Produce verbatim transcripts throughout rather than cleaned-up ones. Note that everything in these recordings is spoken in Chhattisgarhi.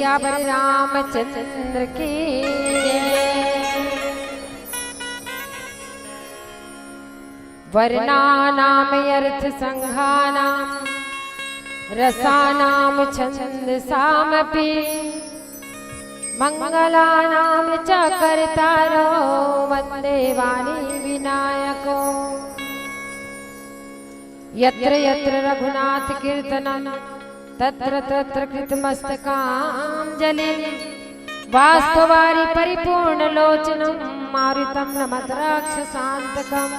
सियावर रामचंद्र की जय। वर्णानाम अर्थ संघानाम रसानाम छंदसामपि मंगलानाम च कर्तारो वंदे वाणी विनायको। यत्र यत्र रघुनाथ कीर्तनम तत्र तत्र कृतमस्तकांजलि। बाष्पवारि परिपूर्ण लोचनम मारुतम नमत राक्षसांतकम।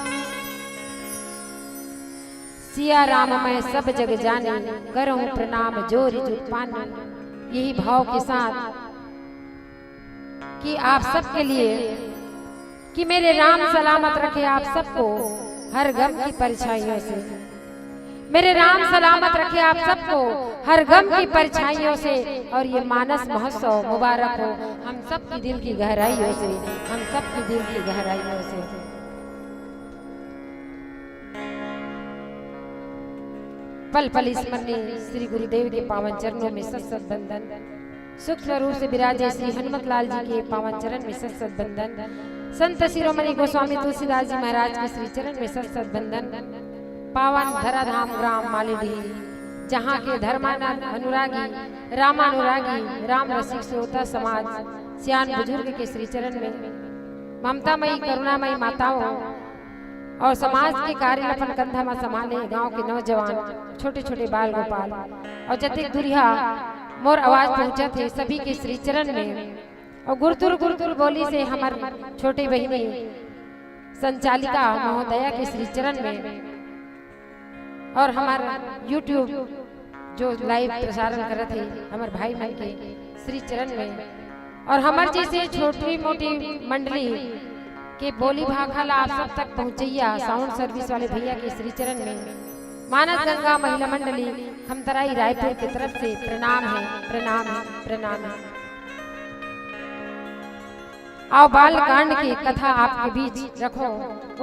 सिया राम मैं सब जग जानी, करहूँ प्रणाम जोरि जुग पानी। यही भाव के साथ कि आप सबके लिए, कि मेरे राम सलामत रखे आप सबको हर गम की परछाइयों से, मेरे राम सलामत रखे आप सबको हर गम की परछाइयों से। और ये मानस महोत्सव मुबारक हो हम सबकी दिल की गहराइयों से, हम सबकी दिल की गहराइयों से। पल पल स्मरणीय श्री गुरुदेव के पावन चरणों में सत सत बंदन। सूक्ष्म रूप से विराजे श्री हनुमत लाल जी के पावन चरण में सत सत बंदन। संत शिरोमणि गोस्वामी तुलसीदास जी महाराज के श्री चरण में सत सत बंदन। पावन धराधाम ग्राम मालीडीह, जहाँ के धर्मानंद अनुरागी, रामानुरागी, राम रसिक श्रोता समाज, सियान बुजुर्ग के श्री चरण में, ममतामयी करुणामयी माताओं, और समाज के कार्य ल अपन कंधा म संभाले गांव के नौजवान, छोटे-छोटे बाल गोपाल और जतेक दुरिहा मोर आवाज पहुंचत हे, सभी के श्री चरण में। और गुरतुर गुरतुर बोली से हमर छोटे बहिनी संचालिका महोदया के श्री चरण में, और हमर YouTube जो live प्रसारण करत हे हमर भाई मन के श्री चरण में, और हमर जैसे छोटी मोटी मंडली के बोली भाखा ला आप सब तक पहुंचैया sound service वाले भैया के श्री चरण में, मानस गंगा महिला मंडली खमतराई रायपुर के तरफ से प्रणाम है, प्रणाम है, प्रणाम है। आओ बाल कांड के कथा आपके बीच रखो,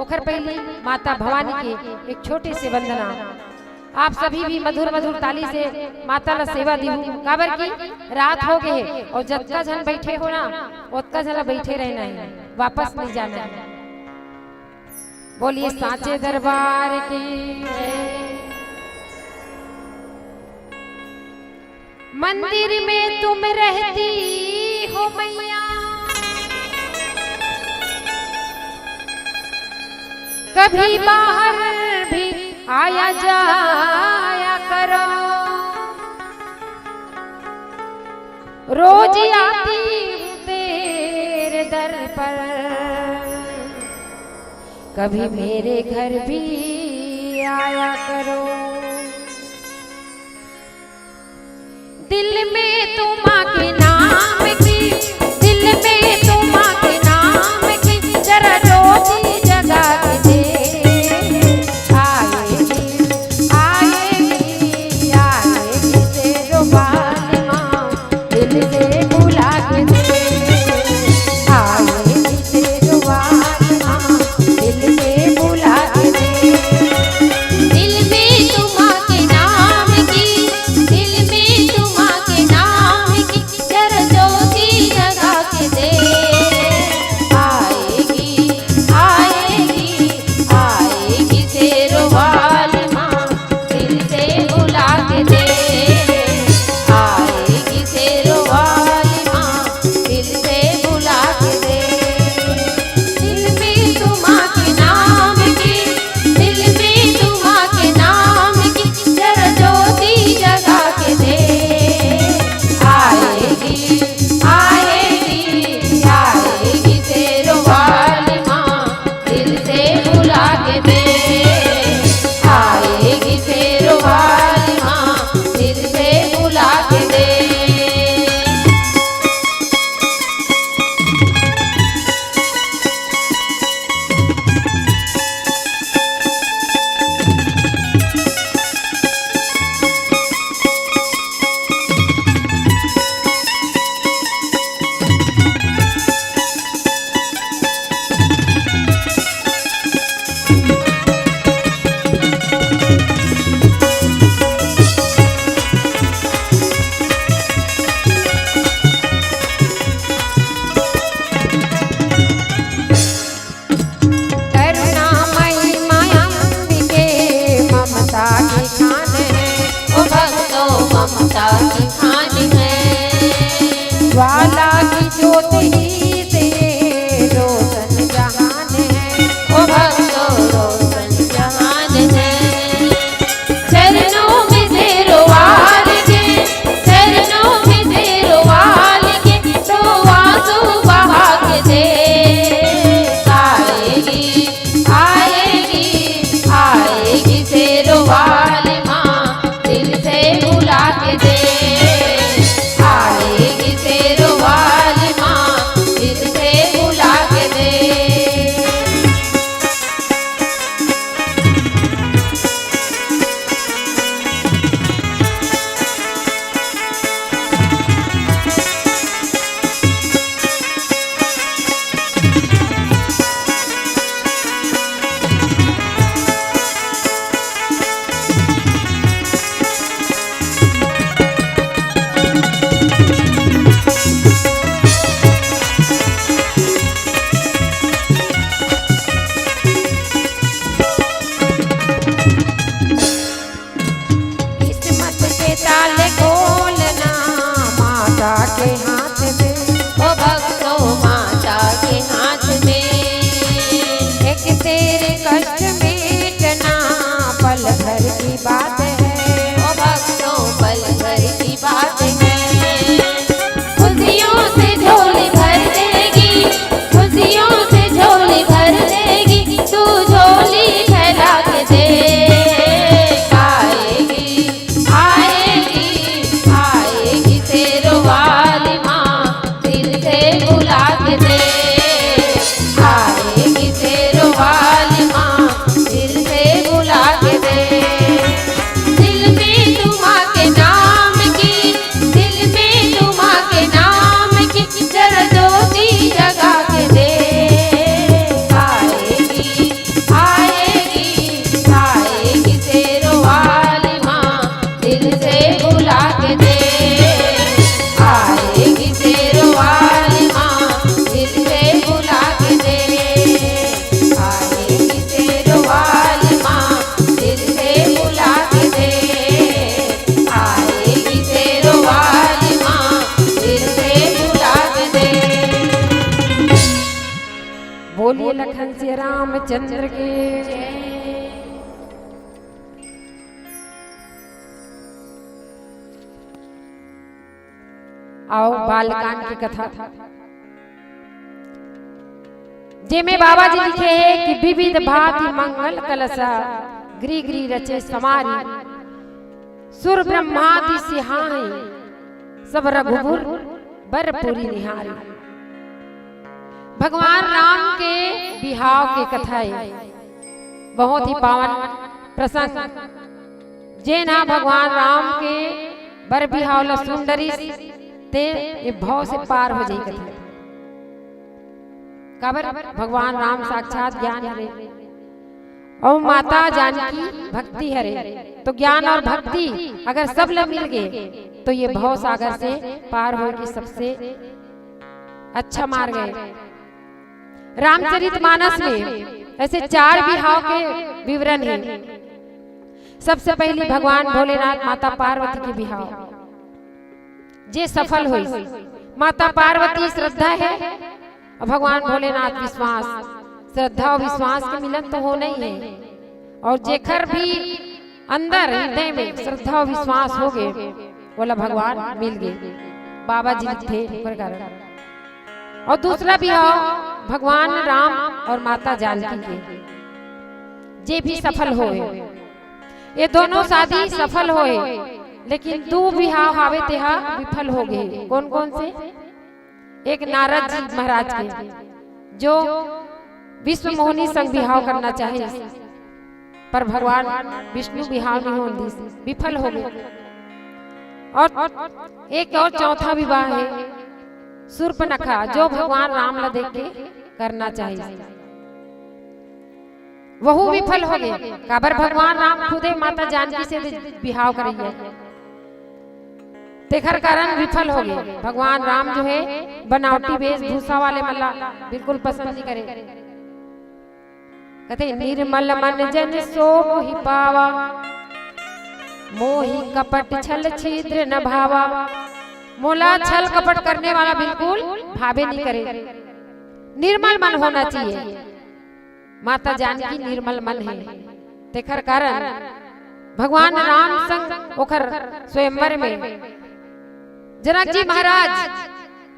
ओखर पहली माता भवानी के एक छोटे से वंदना। आप सभी भी मधुर मधुर ताली से माता ला सेवा दिहू, काबर की रात हो गए हे और जतका झन बैठे हो ना, ओतका झन ला बैठे रहना है, वापस नहीं जाना है। बोलिए सांचे दरबार की जय। मंदिर में तुम रहती हो मैया, कभी बाहर भी आया जाया करो। रोज आती हूँ तेरे दर पर, कभी मेरे घर भी आया करो। दिल में तुम आके नाम की, दिल में तुम आके नाम की, जरा ज्योति जगा के दे। आएगी, आएगी, आएगी तेरो बालमा, दिल से बुला के दे। आएगी तेरो बालमा, दिल से बुला के दे। दिल में तुम आके नाम की, दिल में तुम आके नाम की, ही से रोशन जहान है, ओ भक्तों, रोशन जहान है। चरणों में सिर वार के, चरणों में सिर वार के, तो आंसू बहा के दे। आएगी, आएगी, आएगी शेरों वाली माँ, दिल से बुला के दे। आएगी शेरों वाली माँ, दिल से बुला के दे। किस्मत के ताले खोलना माता के हाथ में, ओ भक्तों, माता के हाथ में। एक तेरे कष्ट मिटना पल भर की बात है, ओ भक्तों, पल भर की बात है। खुशियों से झोली भर देगी, खुशियों से झोली भर देगी, तू झोली फैला के दे। आएगी, आएगी, आएगी शेरों वाली माँ, दिल से बुला के दे। आएगी शेरों वाली माँ, दिल से बुला के दे। दिल में तुम आके नाम की, दिल में तुम आके नाम की, जरा ज्योति जगा के दे। आएगी, आएगी, आएगी शेरों वाली माँ, दिल से बुला के दे। आएगी शेरों वाली माँ, दिल से बुला के दे। आएगी शेरों वाली माँ, दिल से बुला के दे। आएगी शेरों वाली माँ, दिल से बुला के दे। बोलिए लखन सिया रामचंद्र की। आओ बालकांड की कथा, जेमे बाबा जी लिखे हे कि विविध भांति मंगल कलसा, गृह गृह रचे समारी। सुर ब्रह्मादि सिहाई, सब रघुबर बर पुरी निहारी। भगवान राम के बिहाव के कथा हे, बहुत ही पावन प्रसंग। जेन ह भगवान राम के बर बिहाव ल सुन डरिस, ते ये भव से पार हो जाई कथे। काबर? भगवान राम साक्षात ज्ञान हरे, अउ माता जानकी भक्ति हरे। तो ज्ञान और भक्ति अगर सब ल मिल गे, तो ये भव सागर से पार होए के सबसे अच्छा मार्ग हे। रामचरित मानस में ऐसे चार बिहाव के विवरण हे। सबसे पहली भगवान भोलेनाथ माता पार्वती के बिहाव, जे सफल होइस। माता पार्वती श्रद्धा हे अउ भगवान भोलेनाथ विश्वास। श्रद्धा अउ विश्वास के मिलन तो होना ही हे। अउ जेकर भी अंदर हृदय में श्रद्धा अउ विश्वास हो गे, ओला भगवान मिल गे। बाबा जी लिखथे प्रकरण। अउ दूसरा बिहाव भगवान राम अउ माता जानकी के, जे भी सफल होए। ये दोनों शादी सफल होए, लेकिन दू बिहाव हावे, तेहा विफल हो गे। कोन कोन से? एक नारद जी महाराज के, जो विश्व मोहिनी संग बिहाव करना चाहिस, पर भगवान विष्णु बिहाव नहीं होन दिस, विफल हो गे। अउ एक अउ चौथा विवाह हे शूर्पणखा, जो भगवान राम ला देख के करना चाहिस, वहू विफल हो गे। काबर? भगवान राम खुदे माता जानकी से बिहाव करइया, तेखर कारण विफल हो गे। भगवान राम जो हे बनावटी वेशभूषा वाले मन ला बिल्कुल पसंद नहीं करे। कथे, "निर्मल मन जन सो मोहि पावा, मोहि कपट छल छिद्र न भावा।" मोला छल कपट करने वाला बिल्कुल भावे नहीं करे, निर्मल मन होना चाहिए। माता जानकी निर्मल मन हे, तेखर कारण भगवान राम संग ओखर स्वयंवर में जनक जी महाराज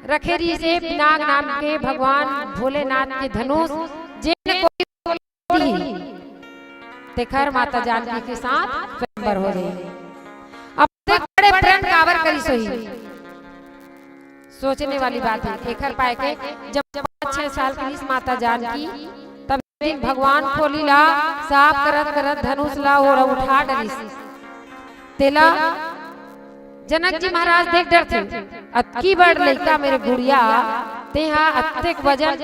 रखे रहिसे पिनाक नाम के भगवान भोलेनाथ के धनुष, जेन कोई तेखर माता जानकी के साथ स्वयंवर हो जाही। अब देख, बड़े प्रण काबर करिस होही, सोचने वाली बात हे। एखर पाए के जब पाँच छह साल के रिहिस माता जानकी, तब एक दिन भगवान खोली ला साफ करत करत धनुष ला ओला उठा डरिस। तेला जनक जी महाराज देख डरथे, "अतकी बड़ लइका मेरे गुड़िया, तेहा अतेक वजन,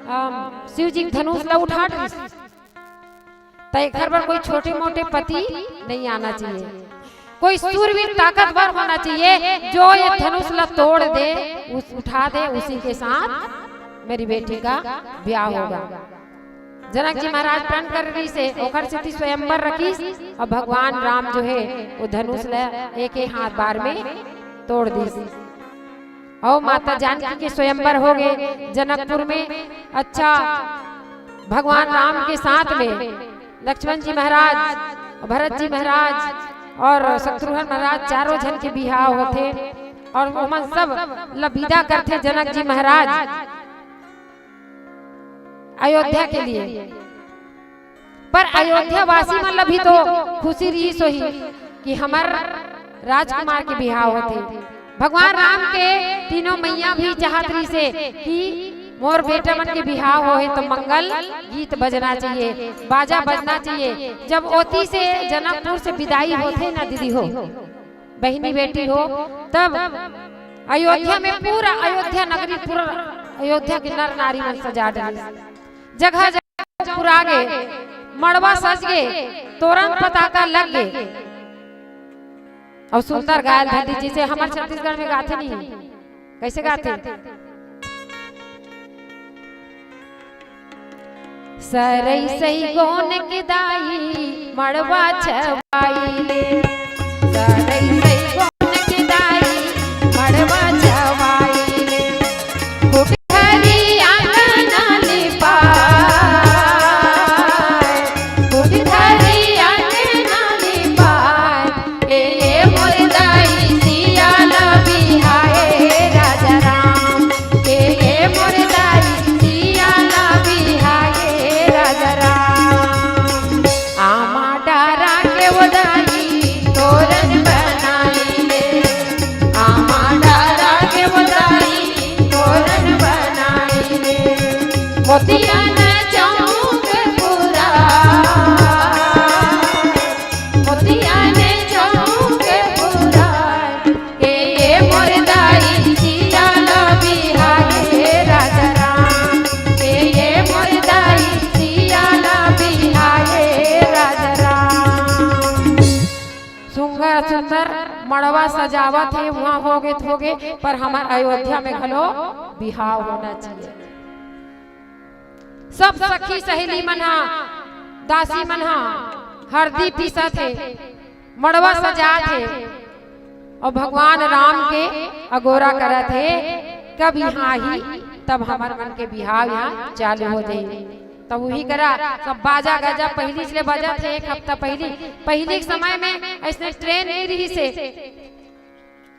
अम, शिव जी के धनुष ला उठा डरिस।" त एखर बर कोई छोटे मोटे पति नहीं आना चाहिए, कोई सूरवीर ताकतवर होना चाहिए, जो ये धनुष ला तोड़ दे, उस, उठा दे, उसी के साथ मेरी बेटी का ब्याह होगा। जनक जी महाराज प्रण कर रहिसे, ओखर सेती स्वयंवर रखिस, अउ भगवान राम जो हे, वो धनुष ला एक ही हाथ बार में तोड़ दिस। अउ माता जानकी के स्वयंवर हो गे जनकपुर में। अच्छा, भगवान राम के साथ में लक्ष्मण जी महाराज, भरत जी महाराज अउ शत्रुघ्न महाराज, चारों झन के बिहाव होथे अउ ओमन सब ला बिदा करथे जनक जी महाराज अयोध्या के लिए। पर अयोध्या वासी मन ला भी तो खुशी रहिस होही कि हमर राजकुमार के बिहाव होथे। भगवान राम के तीनों मैया भी चाहत रहिसे कि मोर बेटा मन के बिहाव होहे तो मंगल गीत बजना चाहिए, बाजा बजना चाहिए। जब ओती से जनकपुर से बिदाई होथे ना दीदी हो, बहिनी बेटी हो, तब अयोध्या में पूरा अयोध्या नगरी, पूरा अयोध्या के नर नारी मन सजा डरिस। जगह जगह पुरा गे, मड़वा सज गे, तोरन पताका लग गे। अउ सुंदर गायल धर दी, जइसे हमर छत्तीसगढ़ में गाथे नहीं, कइसे गाथे? सरई सही गोन के दाई मड़वा छवाई ले, सरई सही गोन के दाई मड़वा छवाई ले, फुटधरी आंगन लिपाय, फुटधरी आंगन लिपाय, ए ये मोर दाई सियाला बिहाए राजा राम, ए ये मोर दाई सियाला बिहाए राजा राम। आमा डारा के वो दाई तोरन बनाई ले, आमा डारा के वो दाई तोरन बनाई ले। मोतिया न चौक पुरा, मोतिया न चौक पुरा, ए ये मोर दाई सियाला बिहाए राजा राम, ए ये मोर दाई सियाला बिहाए राजा राम। सुंदर सुंदर मड़वा सजावत हे, उहाँ होगे त होगे, पर हमर अयोध्या में घलो बिहाव होना चाहिए। सब सखी सहेली मन हा, दासी मन हा हरदी पीसत हे, मड़वा सजात हे अउ भगवान राम के अगोरा करत हे, कब इहाँ आही, तब हमर मन के बिहाव इहाँ चालू हो जाही। तब उही करा सब बाजा गाजा पहिली ले बजत हे, एक हफ्ता पहिली। पहिली के समय में अइसने ट्रेन नइ रिहिसे,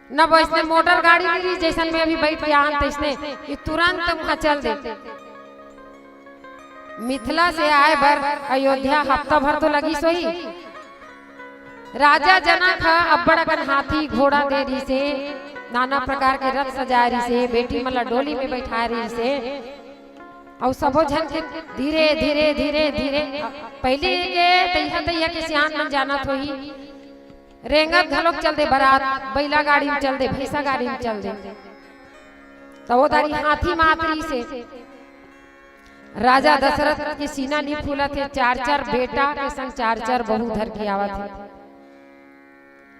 न अइसने मोटर गाड़ी नइ रिहिस, जइसन में अभी बइठ के आन तइसने कि तुरंत उहाँ चल दे। मिथिला से आए बर अयोध्या हफ्ता भर तो लगिस होही। राजा जनक ह अब्बड़ अकन हाथी घोड़ा दे रिहिसे, नाना प्रकार के रथ सजाए रिहिसे, बेटी मन ला डोली में बइठाए रिहिसे, अउ सबो झन के धीरे धीरे धीरे धीरे, पहिली के तइहा तइहा के सियान मन जानत होही, रेंगत घलोक चल दे बरात, बइला गाड़ी में चल दे, भैंसा गाड़ी में चल दे, त ओ दारी हाथी मात रिहिसे। राजा दशरथ के सीना नी फूलत हे, चार चार बेटा के संग चार चार बहू धर के आवत हे।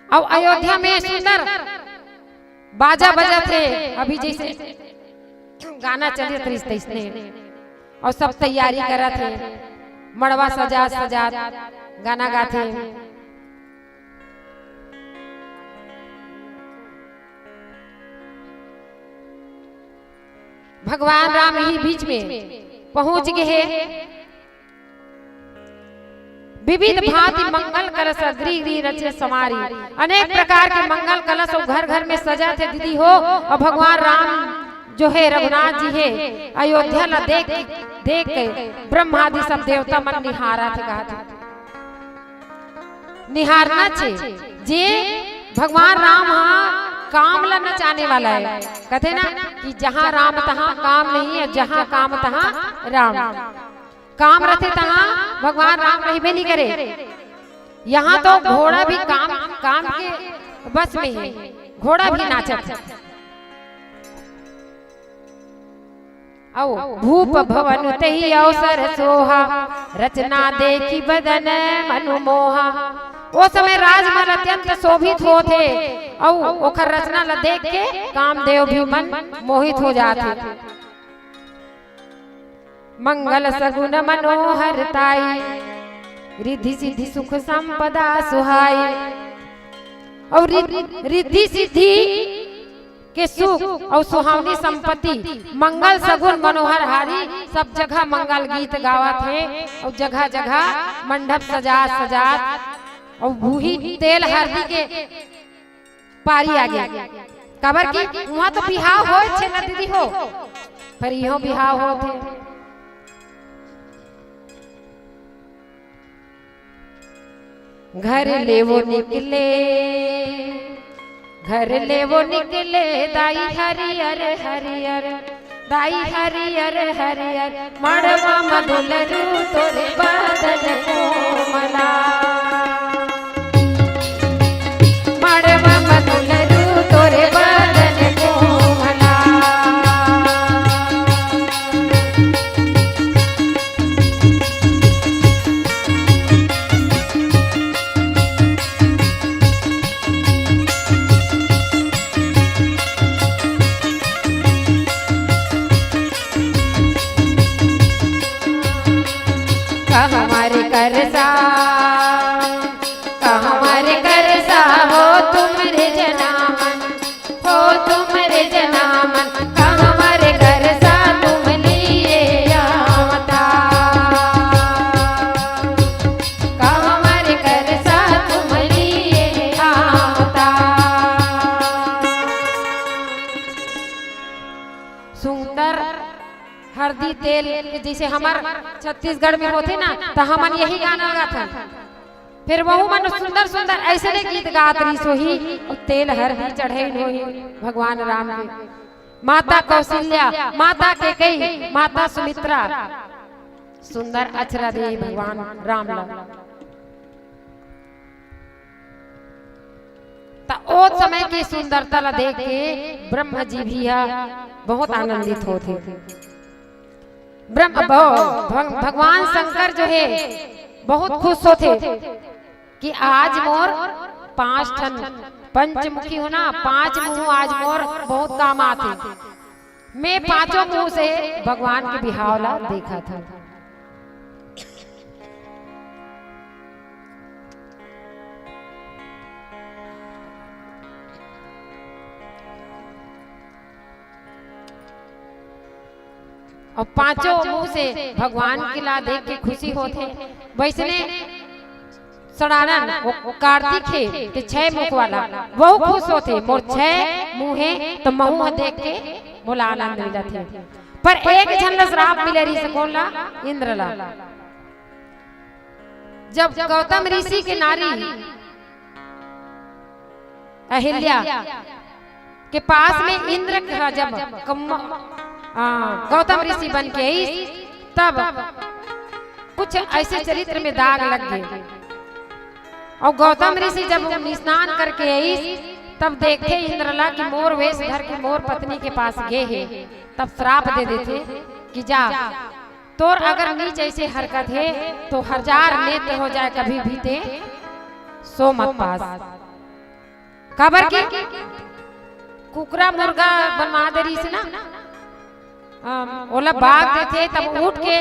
अउ अयोध्या में सुंदर बाजा बजत हे, अभी जइसे गाना चलत रहिस तइसने, अउ सब तैयारी करत हे, मड़वा सजात सजात गाना गाथे। भगवान राम इही बीच में पहुंच गे हे। विविध भांति मंगल कलश गृह गृह रचे संवारी। अनेक प्रकार के मंगल कलश अउ घर घर में सजाथे दीदी हो। अउ भगवान राम जो हे, रघुनाथ जी हे, अयोध्या ला देख, देख के ब्रह्मादि सब देवता मन निहारथे, कहाथे। निहारना चाही। जे भगवान राम हा काम ला नचाने वाला हे, कथे ना कि जहाँ राम तहाँ काम नहीं हे, जहाँ काम तहाँ राम। काम रथे तहाँ भगवान राम रहिबे नहीं करे। यहाँ तो घोड़ा भी काम, काम के बस में हे, घोड़ा भी नाचत हे। अउ भूप भवन तेहि अवसर सोहा, रचना देखि बदन मनु मोहा। ओ समय राजमहल अत्यंत शोभित होत हे, अउ ओखर रचना ला देख के कामदेव भी मन मोहित हो जात हे। मंगल सगुन मनोहर ताई, रिद्धि सिद्धि सुख संपदा सुहाई। अउ रिद्ध-, रिद्धि सिद्धि के सुख अउ सुहावनी संपत्ति, मंगल सगुन मनोहर हारी, सब जगह मंगल गीत गावत हे अउ जगह जगह मंडप सजात सजात अउ उही तेल हरदी के पारी आगे। काबर कि उहाँ तो बिहाव होय छे ना दीदी हो, पर इहो बिहाव होत हे। घर ले वो निकले, घर ले वो निकले, दाई हरियर हरियर, दाई हरियर हरियर, मड़वा म दुलरू तोरे बदन कोमला। मड़वा म दुलरू तोरे बदन कोमला। कहमर करसा, कहमर करसा हो तुमरे जनामन, हो तुमरे जनामन, कहमर करसा तुम लिए आवता, कहमर करसा तुम लिए आवता। सुंदर हरदी तेल के जइसे हमर छत्तीसगढ़ में होथे ना, त हमन यही गाना गाथन। फेर वहू मन सुंदर सुंदर अइसने गीत गात रहिस होही, अउ तेल हरदी चढ़इन होही भगवान राम के। माता कौशल्या, माता कैकेयी, माता सुमित्रा, सुंदर अचरा दे भगवान राम ला। त ओ समय के सुंदरता ला देख के ब्रह्मा जी भी ह बहुत आनंदित होथे। ब्रह्म, भ-, भग-, भगवान शंकर जो हे बहुत खुश होथे कि आज मोर पांच ठन पंचमुखी हो ना, पांच मुंह आज मोर बहुत काम आथे। मैं पांचों मुंह से भगवान के बिहाव ला देखत हंव। अउ पांचों मुंह से भगवान के ला देख के खुशी होथे। वइसने सड़ानन, वो कार्तिक हे, ते छै मुख वाला, वहू खुश होथे, मोर छै मुंह हे, त महूं ह देख के मोला आनंद मिलत हे। पर एक झन ला श्राप मिले रहिस, कोन ला? इंद्र ला। जब गौतम ऋषि के नारी अहिल्या के पास में इंद्र के जब कम-, आ, गौतम ऋषि बन के आइस, तब कुछ ऐसे चरित्र में दाग लग गे। अउ गौतम ऋषि जब स्नान करके आइस, तब देखे इंद्र ला कि मोर वेश धर के मोर पत्नी के पास गे हे, तब श्राप दे देथे कि जा, तोर अगर नीच ऐसे हरकत हे, तो हजार नेत्र हो जाए, कभी भी ते सो मत पास। काबर कि कुकरा मुर्गा बनवा दे रहिस ना, अम, ओला बाग देथे, तब उठ के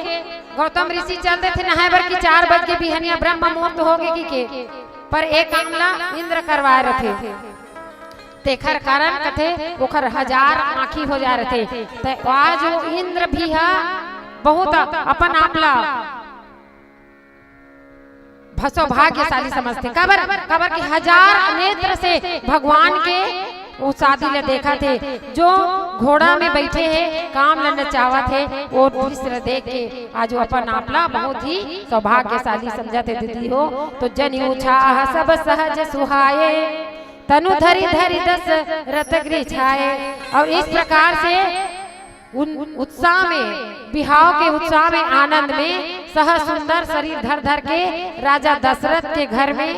गौतम ऋषि चल देथे नहाए बर कि चार बज के बिहनिया ब्रह्म मुहूर्त हो गे कि के, पर एक काम ला इंद्र करवाए रथे। तेखर कारण कथे, ओखर हजार आँखी हो जा रथे। त आज वो इंद्र भी ह बहुत अपन आप ला सौभाग्यशाली समझथे। काबर, काबर कि हजार नेत्र से भगवान के वो शादी ल देखत हे। जो घोड़ा में बैठे हे, काम ल नचावत हे, वो दृश्य ल देख के आज वो अपन आप ला बहुत ही सौभाग्यशाली समझत हे दीदी हो। तो जनि उछाह सब सहज सुहाए, तनु धरि धरि दसरथ गृह छाए। और इस प्रकार से उन उत्साह में, बिहाव के उत्साह में, आनंद में सहज सुंदर शरीर धर धर के राजा दशरथ के घर में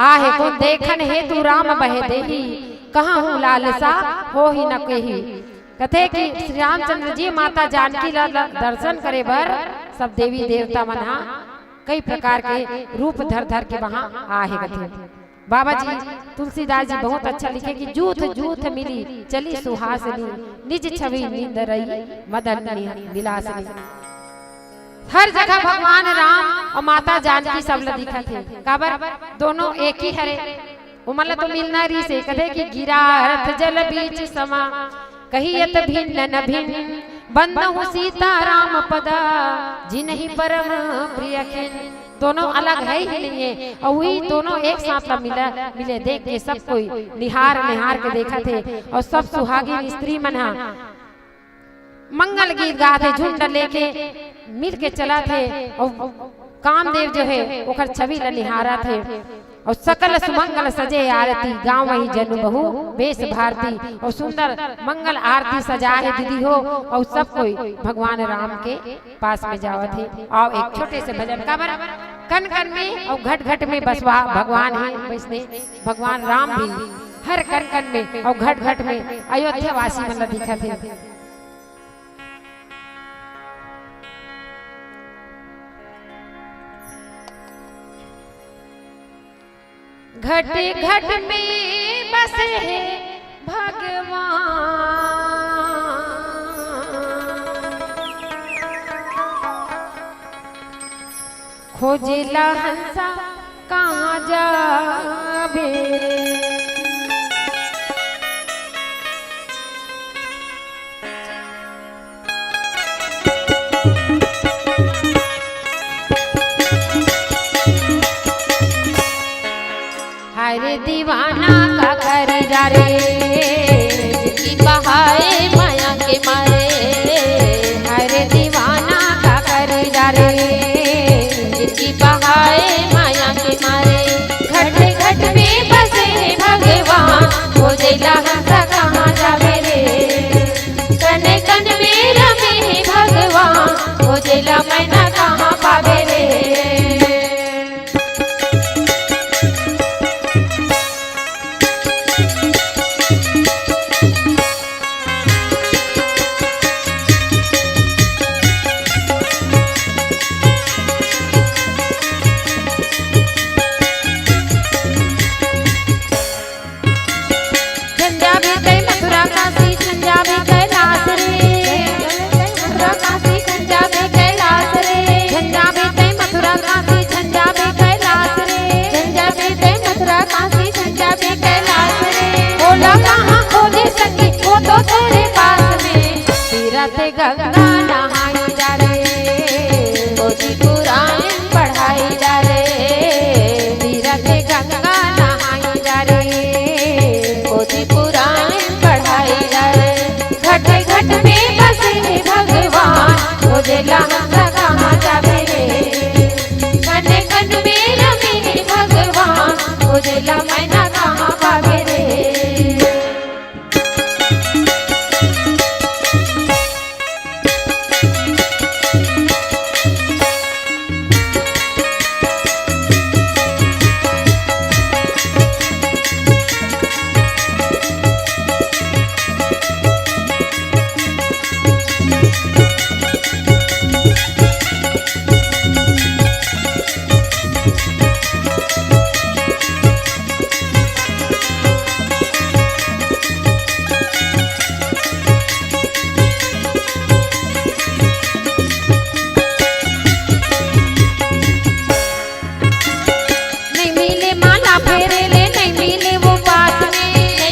आहे। कोन देखन हेतु राम बहे देही, कहूँ लालसा होहि न केही। कथे कि श्री रामचंद्र जी माता जानकी ला, ला दर्शन करे बर सब देवी देवता मन हा कई प्रकार के रूप धर धर के वहाँ आहे कथे। बाबा जी, तुलसीदास जी बहुत अच्छा लिखे कि जूथ जूथ मिली चली सुहासनी, निज छवि नींद रही मदन नि-, विलासनी। हर जगह भगवान राम और माता जानकी सब ल दिखत हे। काबर? दोनों एक ही हरे। ओमन ल तो मिलना रहिसे। कथे कि गिरा रथ जल बीच समा, कहियत भिन्न न भिन्न, बंदहु सीता राम पदा, जिनहि परम प्रिय खिन। दोनों अलग है ही नहीं है, और वही दोनों एक साथ ला मिला, मिले देख के सब कोई निहार निहार के देखत हे, और सब सुहागिन स्त्री मन हा मंगल गीत गात हे, झुंड लेके मिल के चलत हे, और कामदेव जो है ओकर छवि ला निहारत हे। और सकल सुमंगल सजे आरती, गावहिं जनु बहु बेस भारती। और सुंदर मंगल आरती सजा हे दीदी हो, और सब कोई भगवान राम के पास में जावत हे। आओ एक छोटे से भजन। काबर? कन कन में और घट घट में बसवा भगवान हे, वैसने भगवान राम भी हर कन कन में और घट घट में अयोध्या वासी मन ला दिखत हे। घट घट में बसे हे भगवान, खोजेला हंसा कहाँ जाबे रे। हाय रे दीवाना का करी जा रे, जिनकी बहाए माया के मारे। हाय रे दीवाना का करी जा रे, जिनकी बहाए माया के मारे। घट घट में बसे हे भगवान, खोजेला हंसा कहाँ जाबे रे। कन कन में रमे हे भगवान, खोजेला मैना कहाँ पाबे रे। झंझा भी तई मथुरा काशी, झंझा भी कैलाश रे। मथुरा काशी, झंझा भी कैलाश रे। झंझा भी तई मथुरा काशी, झंझा भी कैलाश रे। झंझा भी तई मथुरा काशी, झंझा भी कैलाश रे। बोला कहाँ खोजे संगी, वो तो तेरे पास में। तीरथ गंगा नहाई जा रे, गोदी पुराण पढ़ाई जा रे। तीरथ गंगा नहाई जा रे, गोदी पुराण पढ़ाई जा रे। घट घट में बसे हे भगवान, खोजेला हंसा कहाँ जाबे रे। कन कन में रमे हे भगवान, खोजेला मैना कहाँ पाबे रे। नहीं मिले माला फेरे ले, नहीं मिले वो पास में।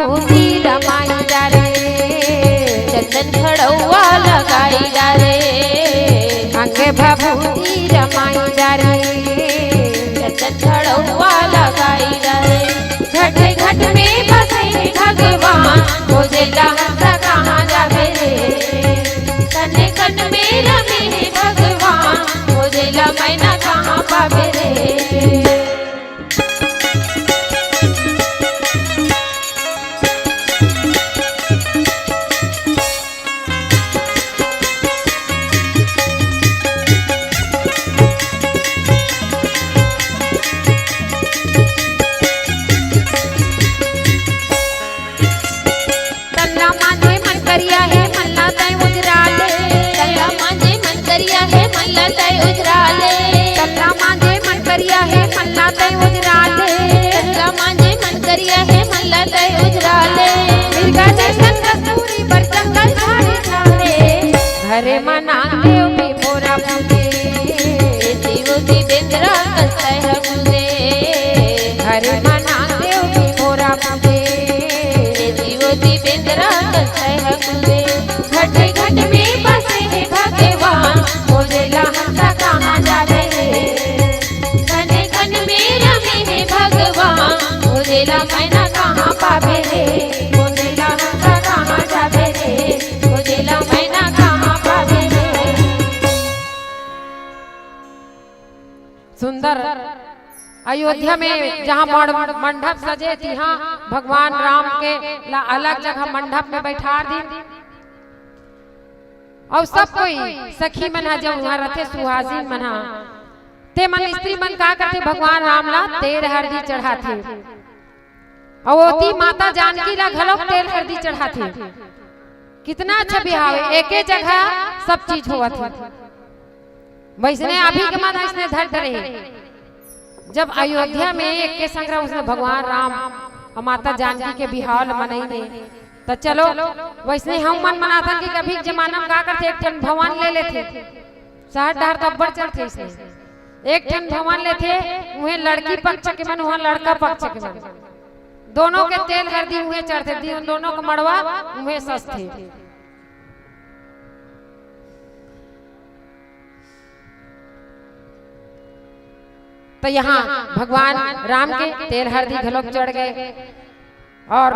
भभूति रमाई डारे, चंदन खड़ौआ लगाई डारे, अंग भभूति रमाई डारे, चंदन खड़ौआ लगाई डारे। घट घट में बसे हे भगवान, खोजेला हंसा कहाँ जाबे रे। कन कन में रमे हे भगवान, खोजेला मैना कहाँ पाबे रे। तल्ला मांजे मन करिया हे, मन ला तैं उजरा ले। तल्ला मांजे मन करिया हे, मन ला तैं उजरा ले। तल्ला मांजे मन करिया हे, मन ला तैं उजरा ले। तल्ला मांजे मन करिया हे, मन ला तैं उजरा ले। मिर्गा जैसन कस्तूरी बर जंगल झाड़ी झाड़े। घरे म नांगदेव भी मोरा पूजे। ए जीव दीपेंद्रा कस तैं ह पूजे। घरे म नांगदेव भी मोरा पूजे। ए जीव दीपेंद्रा कस तैं ह पूजे। घट घट में बसे हे भगवान, खोजेला हंसा कहाँ जाबे रे। कन कन में रमे हे भगवान, खोजेला मैना कहाँ पाबे रे। खोजेला हंसा कहाँ जाबे रे, खोजेला मैना कहाँ पाबे रे। सुंदर अयोध्या में जहाँ मड़-, मंडप सजे, तिहाँ भगवान राम के ला अलग जगह मंडप में बैठा दिन। अउ सब कोई सखी मन ह जब उहाँ रथे, सुहासिन मन ह, ते मन स्त्री मन का करथे, भगवान राम ला तेल हरदी चढ़ाथे। अउ ओती माता जानकी ला घलोक तेल हरदी चढ़ाथे। कितना अच्छा बिहाव हे, एके जगह सब चीज होवत हे। वैसने अभी के मन अइसने धर डरे हे। जब अयोध्या में एके संग रहा उसने भगवान राम अउ माता जानकी के बिहाव ल मनई ने, त चलो वैसने हम मन मनाथन कि अभी के जमाना में का करथे, एक ठन भवन ले लेथे। शहर डहर तो अब्बड़ चलथे इसने। एक ठन भवन लेथे, उहें लड़की पक्ष के मन, उहाँ लड़का पक्ष के मन। दोनों के तेल हरदी उहें चढ़थे, दी-, दोनों के मड़वा उहें सजथे। त यहाँ भगवान राम के तेल हरदी घलोक चढ़ गए। अउ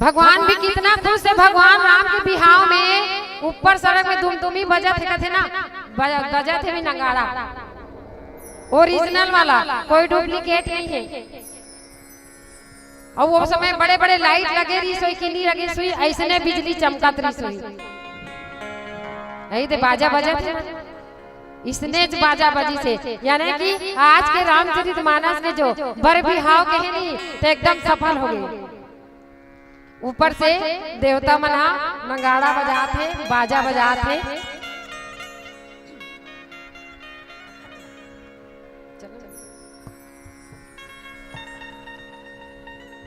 भगवान भी कितना खुश हे, भगवान राम के बिहाव में ऊपर सड़क में दुमदुमी बजत हे, कथे ना, बज-, बजत हे भी नगाड़ा, original वाला, कोई duplicate नहीं हे। अउ वो समय बड़े-बड़े light लगे रहिस होही कि नहीं लगे रहिस होही, अइसने बिजली चमकत रहिस होही। यही ते बाजा बजत हे ना, इसने च बाजा बजिस हे। यानी कि आज के रामचरित मानस के जो बर बिहाव के हे नी, ते एकदम सफल हो गए। ऊपर से देवता मन हा नगाड़ा बजात हे, बाजा बजात हे।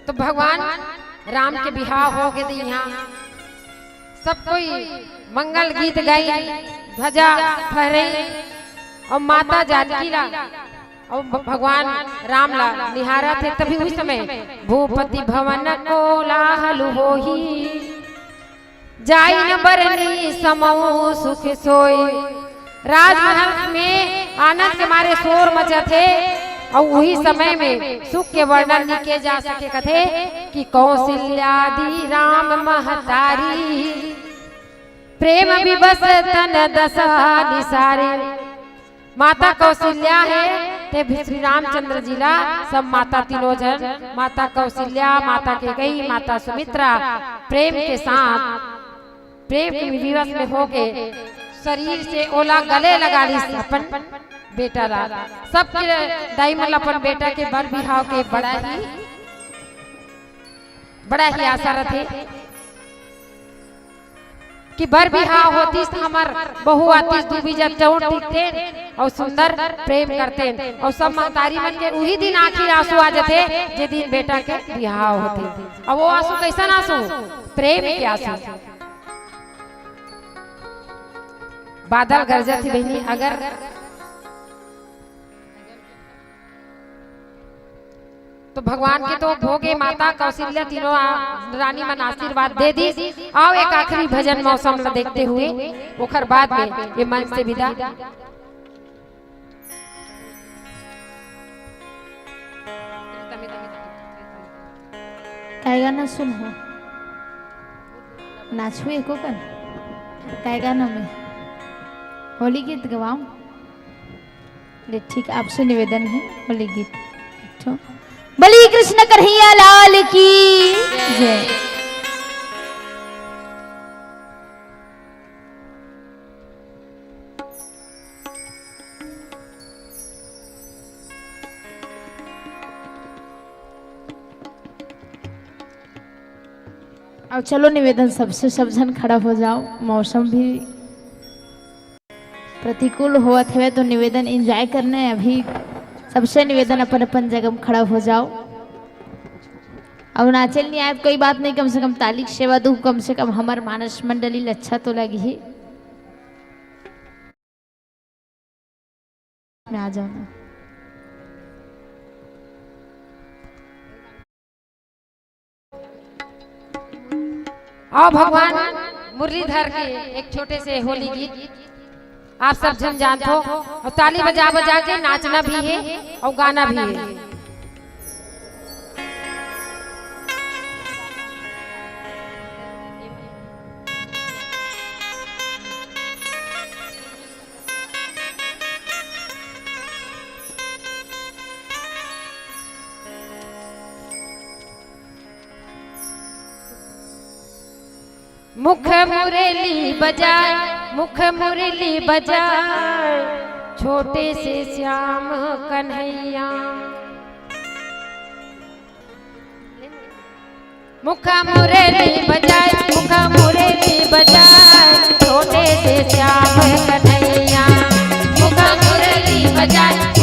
तो भगवान राम के बिहाव हो गे, इहाँ सब कोई मंगल गीत गाई, ध्वजा फहराई अउ माता जानकी ला अउ भ-, भगवान राम ला निहारत हे। तभी उही समय भूपति भवन कोलाहल होही, जाई न बरनी समऊ सुख सोई। राजमहल में आनंद के मारे शोर मचत हे, अउ उही समय में सुख के वर्णन नइ किए जा सके। कथे कि कौशल्या दीन राम महतारी, प्रेम विवश तन दसा निसारी। माता कौशल्या हे, ते भी श्री रामचंद्र जी ला सब माता तीनों झन, माता कौशल्या, माता कैकेयी, माता सुमित्रा, प्रेम के साथ, प्रेम के विवश में होके शरीर से ओला गले लगा लिस अपन बेटा ला। सबके दाई मन ला अपन बेटा के बर बिहाव के बड़ा ही, बड़ा ही आशा रथे। कि बर बिहाव होतिस त हमर बहू आतिस, दू बीजा चौंट टिकतेन अउ सुंदर प्रेम करतेन। अउ सब महतारी मन के उही दिन आँखी आंसू आ जथे, जे दिन बेटा के बिहाव होथे। अउ वो आंसू कइसन आंसू? प्रेम के आंसू। बादल गरजत हे बहिनी, अगर भगवान के तो भोगे, माता कौशल्या तीनों आ-, रानी मन आशीर्वाद दे दी। आओ एक आखिरी भजन मौसम ला देखते हुए ओखर बाद में ये मंच से विदा। काय गाना सुनहू? नाचहू एको कन? काय गाना में? होली गीत गवाओ। ले ठीक, आपसे निवेदन है, होली गीत एक ठो। बोलिए कृष्ण कन्हैया लाल की जय। अब चलो निवेदन सबसे, सब झन खड़ा हो जाओ। मौसम भी प्रतिकूल होवत हवे तो निवेदन enjoy करना है। अभी सबसे निवेदन अपन अपन जगह में खड़ा हो जाओ। अब नाचल नहीं आए तो कोई बात नहीं, कम से कम ताली के सेवा दू, कम से कम हमर मानस मंडली ल अच्छा तो लगी। में आ जाओ ना। आओ भगवान मुरलीधर के एक छोटे से होली गीत आप सब झन जानथो, और ताली बजा बजा के नाचना भी है और गाना भी है। मुख मुरली बजाए, मुख मुरली बजाए, छोटे से श्याम कन्हैया। मुख मुरली बजाए, मुख मुरली बजाए, छोटे से श्याम कन्हैया। मुख मुरली बजाए,